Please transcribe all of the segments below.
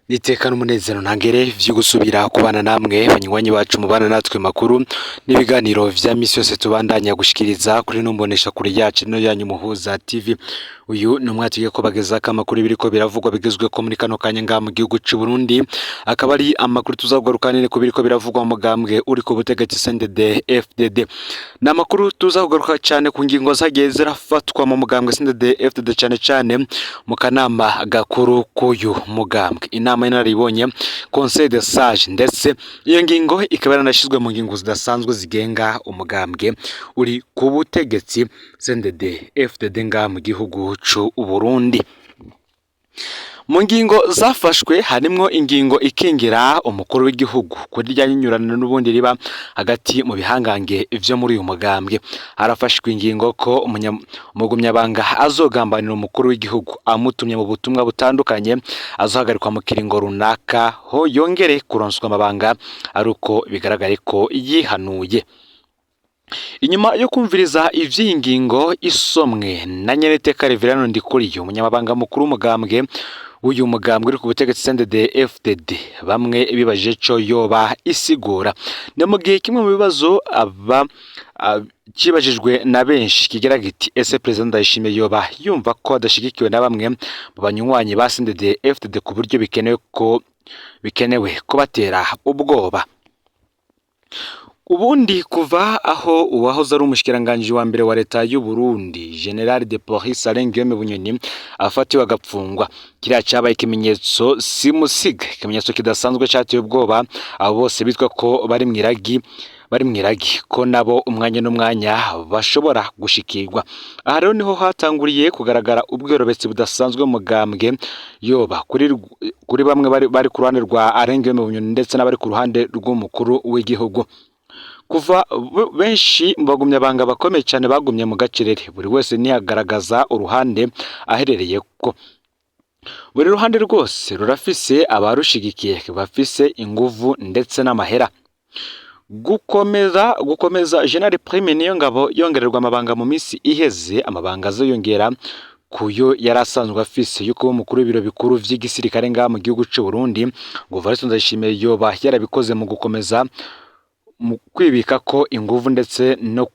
Niteka n'umunezero ntangere vyo gusubira kubana namwe banywanyi bacu mubana natwe makuru n'ibiganiro vya misi yose tubandanya gushikiriza kuri numbonesha kure yacu no yanyu Muhuza TV. Uyu ni umwaka tugiye kubagezako amakuru biriko biravugwa bigezweko muri kano kanya ngaha mu gihugu c'u Burundi, akaba ari amakuru tuzakugaruka nene ku biriko biravugwa mu mugambwe uri ku butegetsi CNDD FDD. Ni amakuru tuzakugaruka cane ku ngingo zagiye zirafatwa mu mugambwe CNDD FDD, cane cane mu kanama gakuru k'uyu mugambwe, inama y'inararibonye, Conseil des Sages, ndetse iyo ngingo ikaba yaranashizwe mu ngingo zidasanzwe zigenga umugambwe uri ku butegetsi CNDD FDD ngaha mu gihugu c'u Burundi. Mu ngingo zafashwe harimwo ingingo ikingira umukuru w'igihugu kuri rya nyunyurano n'ubundi riba hagati mu bihangange vyo muri uyu mugambwe. Harafashwe ingingo ko umugumyabanga azogambanira umukuru w'igihugu amutumye mu butumwa butandukanye azohagarikwa mu kiringo runaka, ho yongere kuronswa amabanga ari uko bigaragare ko yihanuye. Inyuma yo kumviriza ivy'iyi ngingo isomwe na nyeneteka Reverendo Ndikuriyo, umunyamabanga mukuru w'umugambwe w'uyu mugambwe uri ku butegetsi CNDD FDD, bamwe bibajije ico yoba isigura. Ni mu gihe kimwe mu bibazo aba kibajijwe na benshi kigira giti: "Ese Perezida Ndayishimiye yoba yumva ko adashigikiwe na bamwe mu banywanyi ba CNDD FDD ku buryo bikenewe kubatera ubwoba?" Ubundi kuva aho uwahoze ari umushikiranganji wa mbere wa leta y'u Burundi, General de Police Alain Guillaume Bunyoni, afatiwe agapfungwa, kiriya cabaye ikimenyetso simusiga, ikimenyetso kidasanzwe cateye ubwoba abo bose bitwa ko bari mw'iragi ko nabo umwanya n'umwanya bashobora gushikirwa. Aha rero niho hatanguriye kugaragara ubworobetsi budasanzwe mu mugambwe, yoba kuri bamwe bari ku ruhande rwa Alain Guillaume Bunyoni ndetse n'abari ku ruhande rw'umukuru w'igihugu. Kuva benshi mu bagumyabanga bakomeye cyane bagumye mu gacerere, buri wese ntiyagaragaza uruhande aherereye ko buri ruhande rwose rurafise abarushigikiye bafise inguvu ndetse n'amahera. Gukomeza General Prime Niyongabo yongererwa amabanga mu minsi iheze, amabanga azoyongera kuyo yari asanzwe afise yo kuba umukuru w'ibiro bikuru vy'igisirikare ngaha mu gihugu c'u Burundi, ngo Evariste Ndayishimiye yoba yarabikoze mu gukomeza mu kwibika ko inguvu ndetse no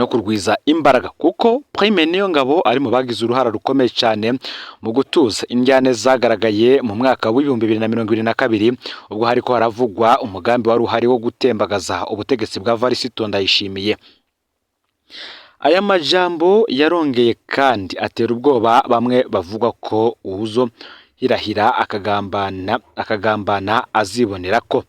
kurwiza imbaraga, kuko Prime Niyongabo ari mu bagize uruhara rukomeye cyane mu gutuza indyane zagaragaye mu mwaka w'2022, ubwo hariko haravugwa umugambi wari uhari wo gutembagaza ubutegetsi bwa Evariste Ndayishimiye. Aya majambo yarongeye kandi atera ubwoba bamwe bavuga ko uwuzo hirahira akagambana azibonera ko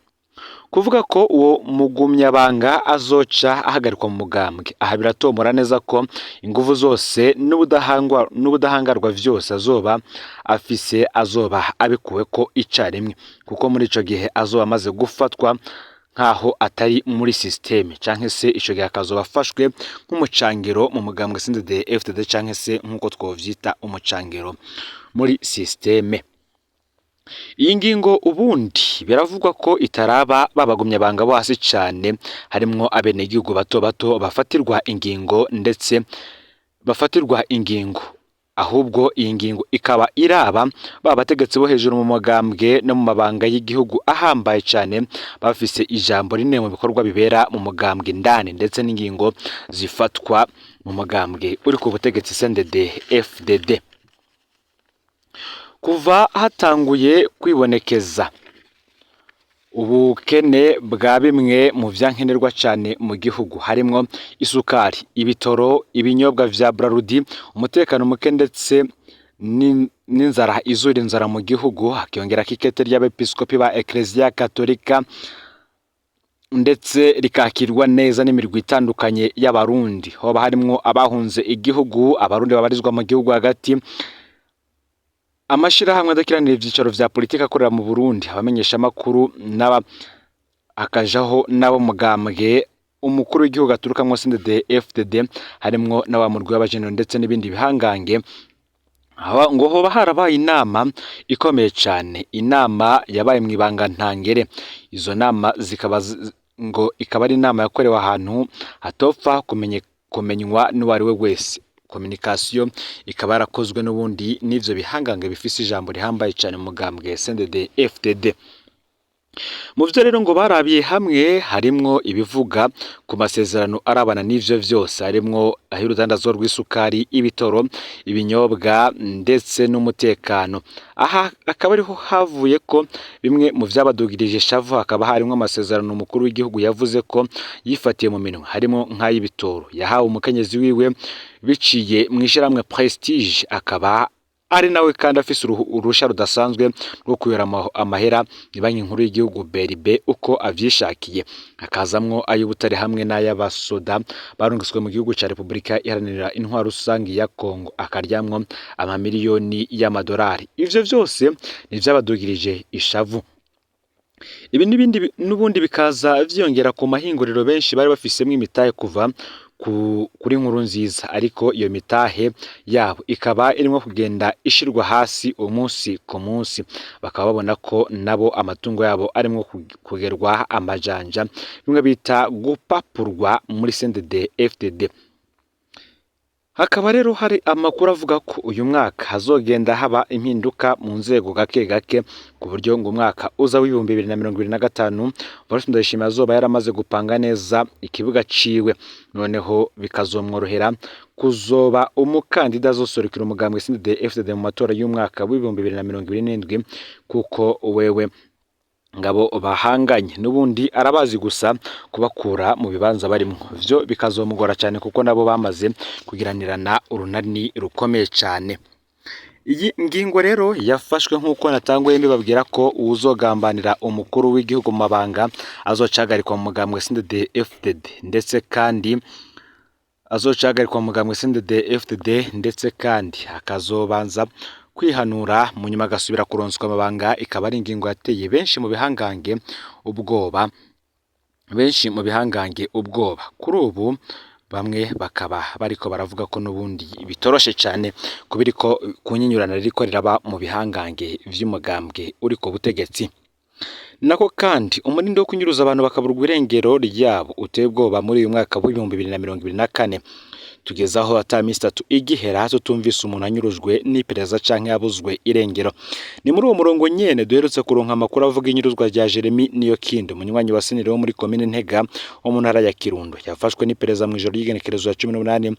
kuvuga ko uwo mugumyabanga azoca ahagarikwa mu mugambwe. Aha biratomora neza ko inguvu zose n'ubudahangarwa vyose azoba afise azoba abikuwe ko icarimwe, kuko muri ico gihe azoba amaze gufatwa nkaho atari muri système, canke se ico gihe akazoba afashwe nk'umucangiro mu mugambwe CNDD FDD, canke se nk'uko twovyita umucangiro muri système. Iyi ngingo ubundi biravugwa ko itaraba babagumyabanga bo hasi cane, harimwo abenegihugu bato bato bafatirwa ingingo ndetse bafatirwa ingingo, ahubwo iyi ngingo ikaba iraba ba bategetsi bo hejuru mu mugambwe no mu mabanga y'igihugu ahambaye cane, bafise ijambo rinini mu bikorwa bibera mu mugambwe indani ndetse n'ingingo zifatwa mu mugambwe uri ku butegetsi CNDD FDD. Kuva hatanguye kwibonekeza ubukene bwa bimwe mu vyankenerwa cane mu gihugu, harimwo isukari, ibitoro, ibinyobwa vya Brarudi, umutekano muke ndetse n'inzara izura inzara mu gihugu, hakiyongerako ikete ry'abepiskopi ba Eklezia Katolika ndetse rikakirwa neza n'imirwi itandukanye y'Abarundi, hoba harimwo abahunze igihugu, Abarundi babarizwa mu gihugu hagati, amashirahamwe adakiranira ivyicaro vya politiki akorera mu Burundi, abamenyeshamakuru n'aba hakajaho n'abo mugambwe umukuru w'igihugu aturukamwo CNDD FDD, harimwo n'abamurwi w'abajenero ndetse n'ibindi bihangange, ngo hoba harabaye inama ikomeye cane, inama yabaye mw'ibanga ntangere. Izo nama zikaba ngo ikaba ari inama yakorewe ahantu hatopfa kumenywa n'uwari we wese. Communication ikaba yarakozwe n'ubundi n'ivyo bihangange bifise ijambo rihambaye cane mu mugambwe CNDD FDD. Mu vyo rero ngo barabiye hamwe harimwo ibivuga ku masezerano arabana n'ivyo vyose, harimwo ay'urudandazwa rw'isukari, ibitoro, ibinyobwa ndetse n'umutekano. Aha akaba ariho havuye ko bimwe mu vyabadugirije ishavu, hakaba harimwo amasezerano umukuru w'igihugu yavuze ko yifatiye mu minwe, harimo nk'ay'ibitoro yahawe umukenyezi wiwe biciye mw'ishirahamwe Prestige, akaba ari nawe kandi afise uruhusha rudasanzwe rwo kuyora amahera ni banki nkuru y'igihugu BRB uko avyishakiye, hakazamwo ay'ubutare hamwe n'ay'abasoda barungitswe mu gihugu ca Repubulika Iharanira Intwaro Rusangi ya Kongo, akaryamwo amamiliyoni y'amadolari. Ivyo vyose ni ivyabadugirije ishavu. Ibi n'ibindi n'ubundi bikaza vyiyongera ku mahinguriro benshi bari bafisemwo imitahe kuva kuri nkuru nziza, ariko iyo mitahe yabo ikaba irimwo kugenda ishirwa hasi umunsi ku munsi, bakaba babona ko nabo amatungo yabo arimwo kugerwa amajanja, bimwe bita gupapurwa muri CNDD FDD. Hakaba rero hari amakuru avuga ko uyu mwaka hazogenda haba impinduka mu nzego gake gake, ku buryo ngo umwaka uza w'2025 Evariste Ndayishimiye azoba yaramaze gupanga neza ikibuga ciwe, noneho bikazomworohera kuzoba umukandida azoserukira umugambwe CNDD FDD mu matora y'umwaka w'2027, kuko wewe ngabo bahanganye n'ubundi arabazi gusa kubakura mu bibanza barimwo, vyo bikazomugora cane kuko nabo bamaze kugiranirana urunani rukomeye cane. Iyi ngingo rero yafashwe nk'uko natanguye mbibabwira ko uwuzogambanira umukuru w'igihugu mu mabanga azocagarikwa mu mugambwe CNDD FDD, ndetse kandi azocagarikwa mu mugambwe CNDD FDD, ndetse kandi akazobanza kwihanura mu nyuma agasubira kuronswa amabanga. Ikaba ari ingingo yateye benshi mu bihangange ubwoba, benshi mu bihangange ubwoba. Kuri ubu bamwe bakaba bariko baravuga ko n'ubundi bitoroshe cane kubiriko kunyinyurana ririko riraba mu bihangange vy'umugambwe uri ku butegetsi. Nako kandi umurindi wo kunyuruza abantu bakaburwa irengero ryabo uteye ubwoba muri uyu mwaka w'2024, tugeze aho ata minsi itatu igihera tutumvise umuntu anyurujwe n'iperereza canke yabuzwe irengero. Ni muri uwo murongo nyene duherutse kuronka amakuru avuga inyuruzwa rya Jeremy Niyokindi, umunywanyi wa Senere wo muri komine Ntega wo mu ntara ya Kirundo, yafashwe n'iperereza mw'ijoro ry'igenekerezo ya 18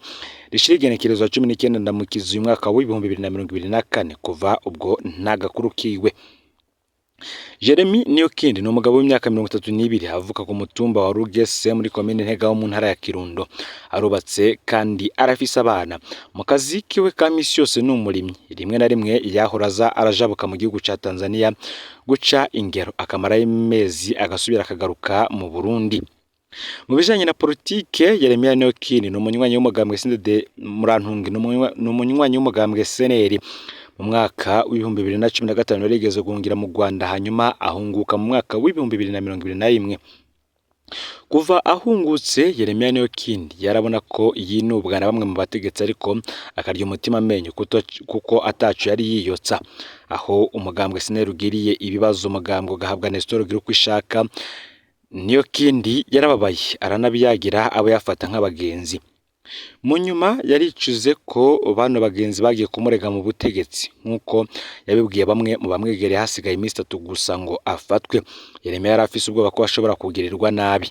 rishira igenekerezo ya 19 Ndamukizi uyu mwaka w'2024. Kuva ubwo nta gakuru kiwe. Jeremy Niyokindi ni umugabo w'imyaka 32, avuka ku mutumba wa Rugese muri komine Ntega wo mu ntara ya Kirundo. Arubatse kandi arafise abana. Mu kazi kiwe ka misi yose ni umurimyi. Rimwe na rimwe yahora aza arajabuka mu gihugu ca Tanzania guca ingero, akamarayo amezi agasubira akagaruka mu Burundi. Mu bijanye na politike, Yeremiya Niyokindi ni umunywanyi w'umugambwe CNDD Murantungi, ni umunywanyi w'umugambwe CNL. Mu mwaka w'2015 yarigeze guhungira mu Rwanda, hanyuma ahunguka mu mwaka w'2021. Kuva ahungutse, Yeremiya Niyokindi yarabona ko yinubwa na bamwe mu bategetsi, ariko akarya umutima amenyo kuko ataco yari yiyotsa. Aho umugambwe CNL ugiriye ibibazo, umugambwe ugahabwa Nestor Girukwishaka, Niyokindi yarababaye aranabiyagira abo yafata nk'abagenzi. Mu nyuma yaricuze ko bano bagenzi bagiye kumurega mu butegetsi, nk'uko yabibwiye bamwe mu bamwegereye hasigaye iminsi itatu gusa ngo afatwe. Yeremiya yari afise ubwoba ko ashobora kugirirwa nabi.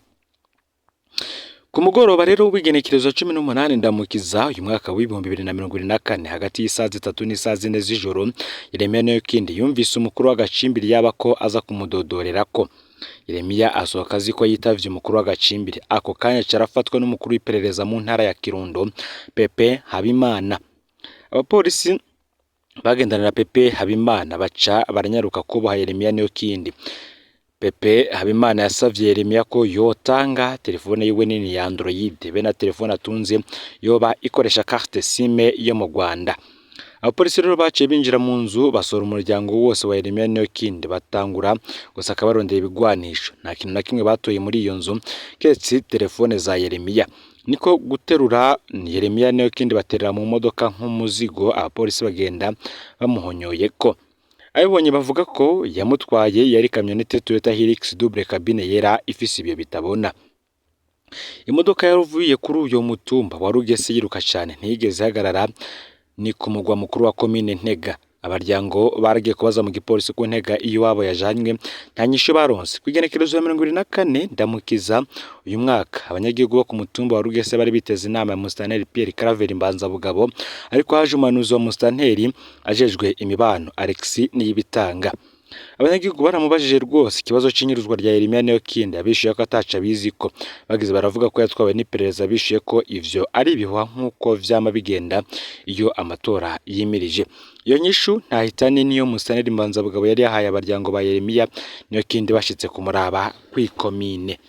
Ku mugoroba rero w'igenekerezo 18 Ndamukiza uyu mwaka w'2024, hagati y'isaha 3 n'isaha 4 z'ijoro, Yeremiya Niyokindi yumvise umukuru w'agacimbiri yaba ko aza kumudodorerako. Yeremiya asohoka azi ko yitavye umukuru w'agacimbiri. Ako kanya carafatwa n'umukuru w'iperereza mu ntara ya Kirundo, Pepe Habimana. Abapolisi bagendana na Pepe Habimana baca baranyaruka kuboha Yeremiya Niyokindi. Pepe Habimana yasavye Yeremiya ko yotanga telefone yiwe nini ya Android be na telefone atunze yoba ikoresha carte SIM yo mu Rwanda. Abapolisi rero baciye binjira mu nzu basohora umuryango wose wa Yeremiya Niyokindi, batangura gusaka barondera ibigwanisho. Nta kintu na kimwe batoye muri iyo nzu keretse telefone za Yeremiya. Niko guterura Yeremiya Niyokindi baterera mu modoka nk'umuzigo, abapolisi bagenda bamuhonyoyeko. Abibonye bavuga ko yamutwaye yari kamyonete Toyota Hilux double cabine yera ifise ibiyo bitabona. Imodoka yaruvuye kuri uyo mutumba wa Rugese yiruka cane, ntiyigeze ihagarara, ni ku mugwa mukuru wa komine Ntega. Abaryango baragiye kubaza mu gipolisi ku Ntega iyo iwabo yajanywe, nta nyishu baronse. Kw'igenekerezo ya 24 Ndamukiza uyu mwaka, abanyagihugu bo ku mutumba wa Rugese bari biteze inama ya Musitanteri Pierre Claver Mbanzabugabo, ariko haje umuhanuzi wa Musitanteri ajejwe imibano Alexis Niyibitanga. Abanyagihugu baramubajije rwose ikibazo c'inyuruzwa rya Yeremiya Niyokindi, abishuye ko ataco abiziko. Bagize baravuga ko yatwawe n'iperereza, bishuye ko ivyo ari ibihuha nk'uko vyama bigenda iyo amatora yimirije. Iyo nyishu ntahitane niyo Musitanteri Mbanzabugabo yari yahaye abaryango ba Yeremiya Niyokindi bashitse kumuraba kw'ikomine.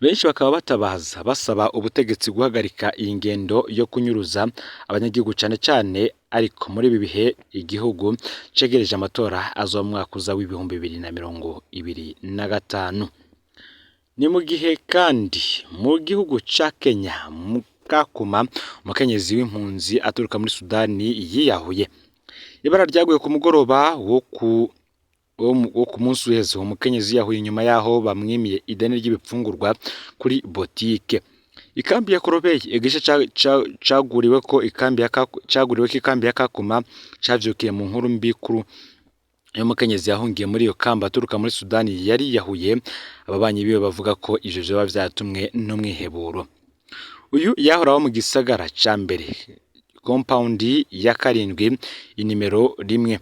Benshi bakaba batabaza basaba ubutegetsi guhagarika iyi ngendo yo kunyuruza abanyagihugu cane cane ariko muri ibi bihe igihugu cegereje amatora azoba mu mwaka uza w'2025. Ni mu gihe kandi mu gihugu ca Kenya mu Kakuma umukenyezi w'impunzi aturuka muri Sudani yiyahuye. Ibara ryaguye ku mugoroba wo ku munsi uheze, uwo mukenyezi yiyahuye inyuma yaho bamwimiye ideni ry'ibifungurwa kuri botike. Ikambi ya Korobeye, igice caguriweko ikambi ya caguriweko ikambi ya Kakuma cavyukiye mu nkuru mbi kuru y'umukenyezi yahungiye muri iyo kamba aturuka muri Sudani yari yiyahuye. Ababanyi biwe bavuga ko ivyo vyoba vyatumwe n'umwiheburo. Uyu yahora aba mu gisagara ca mbere, compound ya 7, inimero 1.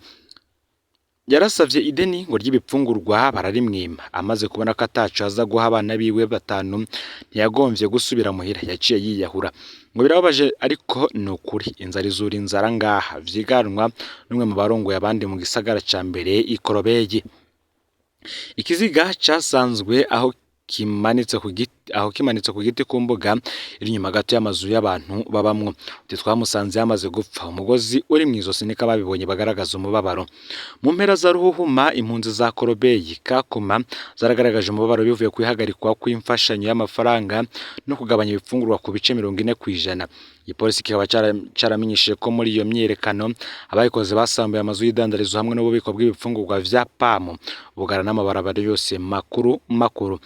Yarasavye ideni ngo ry'ibipfungurwa bararimwima. Amaze kubona ko ataco aza guha abana biwe 5, ntiyagomvye gusubira muhira, yaciye yiyahura. Ngo birababaje ariko ni ukuri, inzara izura inzara ngaha, vyiganwa n'umwe mu barongoye abandi mu gisagara ca mbere Ikorobeye. Ikiziga casanzwe aho kimanitse ku giti, aho kimanitse ku giti ku mbuga iri inyuma gato y'amazu y'abantu babamwo. Uti twamusanze yamaze gupfa, umugozi uri mw'izosi, niko ababibonye bagaragaza umubabaro. Mu mpera za ruhuhuma, impunzi za Korobeyi Kakuma zaragaragaje umubabaro bivuye ku ihagarikwa kw'imfashanyo y'amafaranga no kugabanya ibifungurwa ku bice 40%. Igipolisi kikaba caramenyesheje ko muri iyo myiyerekano abayikoze basambuye amazu y'idandarizo hamwe n'ububiko bw'ibifungurwa vya PAM, bugara n'amabarabara yose makuru makuru.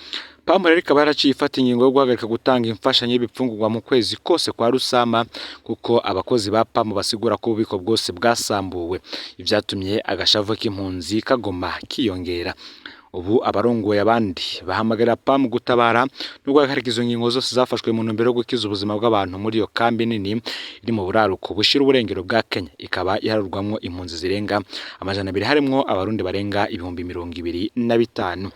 PAM rero ikaba yaraciye ifata ingingo yo guhagarika gutanga imfashanyo y'ibifungurwa mu kwezi kose kwa Rusama, kuko abakozi ba PAM basigura ko ububiko bwose bwasambuwe, ivyatumye agashavu k'impunzi kagoma kiyongera. Ubu abarongoye abandi bahamagarira PAM gutabara no guhagarika izo ngingo zose zafashwe mu ntumbero yo gukiza ubuzima bw'abantu muri iyo kambi nini iri mu buraruko bushira uburengero bwa Kenya, ikaba iharurwamwo impunzi zirenga 200, harimwo abarundi barenga 25,000.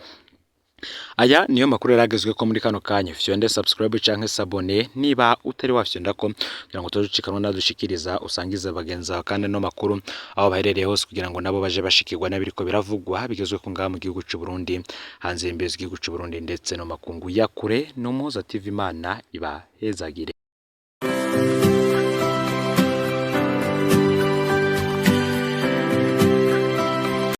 Aya niyo makuru yaragezwe ko muri kano kanya. Fyonde subscribe canke s'abonner niba utari wafyonda ko, kugira ngo utazucikanwa nadushikiriza, usangize bagenzi bawe kandi no makuru aho baherereye hose, kugira ngo nabo baje bashikirwa n'abiriko biravugwa bigezwe ko ngaha mu gihugu c'u Burundi, hanze y'imbibe z'igihugu c'u Burundi ndetse no makungu ya kure. No Muhuza TV, Imana ibahezagire.